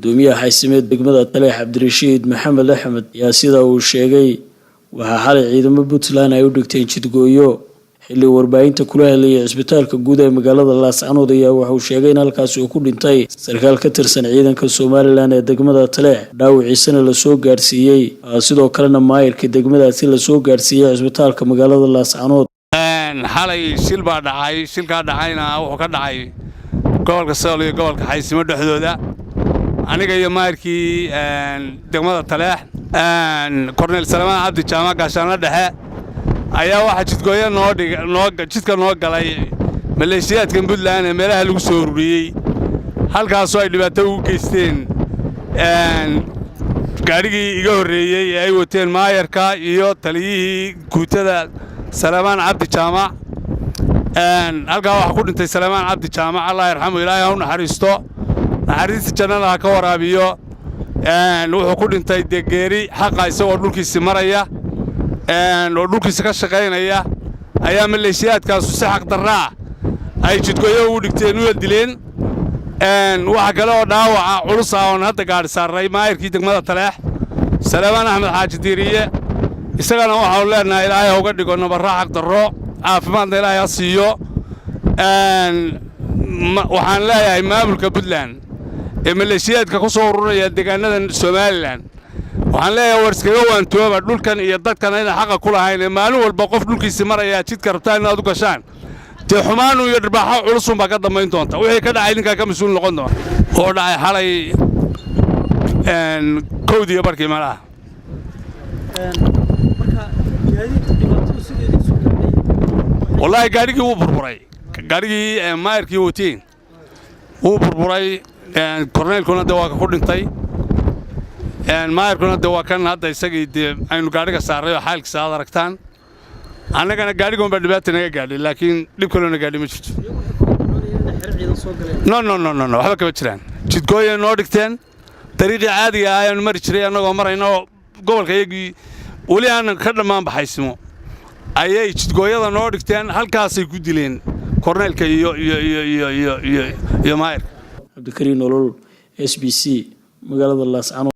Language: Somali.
Gudoomiyaha Xaysimeed degmada Taleex, Cabdirashiid Maxamed Axmed, ayaa sida uu sheegay waxaa xalay ciidamo Puntland ay u dhigteen jidgooyo. Xilli warbaahinta kula hadlayay cisbitaalka guud ee magaalada Laascanood ayaa waxauu sheegay in halkaasi uu ku dhintay sarkaal ka tirsan ciidanka Somaliland ee degmada Taleex, dhaawiciisana lasoo gaadhsiiyey, sidoo kalena maayirka degmadaasi lasoo gaadhsiiyey cisbitaalka magaalada Laascanood. Xalay shil baa dhacay. Shilkaa dhacayna wuxuu ka dhacay gobolka Sool iyo gobolka Xaysimo dhexdooda. Aniga iyo maayirkii degmada Taleex, Korneyl Salmaan Cabdi Jaamac, gaashaanla dhexe, ayaa waxaa jidgooyo noo jidka noo galay maleeshiyaadkan Puntland ee meelaha lagu soo ururiyey, halkaasoo ay dhibaato ugu geysteen gaadhigii iga horreeyey ee ay wateen maayarka iyo taliyihii guutada Salaamaan Cabdi Jaamac. Halkaa waxaa ku dhintay Salaamaan Cabdi Jaamac, Allah yarxamu, Ilaahay ha u naxariisto, naxariista jannada ha ka waraabiyo. Wuxuu ku dhintay dee geeri xaqa, isagoo dhulkiisi maraya oo dhulkiisa ka shaqaynaya ayaa maleeshiyaadkaasu si xaq darraa ay jidgooyo ugu dhigteen una dileen. Waxa kale oo dhaawaca culus ah oon hadda gaadhi saarray maayirkii degmada Taleex, Salaamaan Axmed Xaaji Diiriye. Isagana waxaanu leenahay Ilaahay ha uga dhigo nabarra xaq darro, caafimaadna Ilaahay ha siiyo. Waxaan leeyahay maamulka Puntland ee maleeshiyaadka ku soo ururaya deegaanadan Somaliland, waxaan leeyahay war iskaga waantooba dhulkan iyo dadkan aydan xaqa ku lahayn ee maalin walba qof dhulkiisi marayaa jidka rabtaan inaad u gashaan. Dee xumaanu iyo dhirbaaxo culusun baa ka dambayn doonta. Wixii ka dhacay ninkaa ka mas-uul noqon doona. Oo dhacay xalay 1-diiyo barkii meelaha. Marka gaadiidka dhibaatadu sideeda isu gaadhay? Wallaahi gaadhigii wuu burburay. Gaadhigii maayirkii wateen wuu burburay. Korneylkuna de waa ka ku dhintay, maayirkuna de waa kan hadda isagii dee aynu gaadhiga saarray oo xaalkiisa aad aragtaan. Annagana gaadhigoon baa dhibaata naga gaadhay, laakiin dhib kaloo na gaadhay ma jirto. Iyagu waxay ku doonayeen inay xero ciidan soo galeen. No, no, no, no, no, waxba kama jiraan. Jidgooyay noo dhigteen. Dariiqii caadiga ah ayaanu mari jiray annagoo marayna oo gobolka iyagii weli aanan ka dhammaan baxaysimo ayay jidgooyada noo dhigteen. Halkaasay ku dileen korneylka iyo maayirka. Cabdikariin Nolol, SBC, magaalada Laascanood.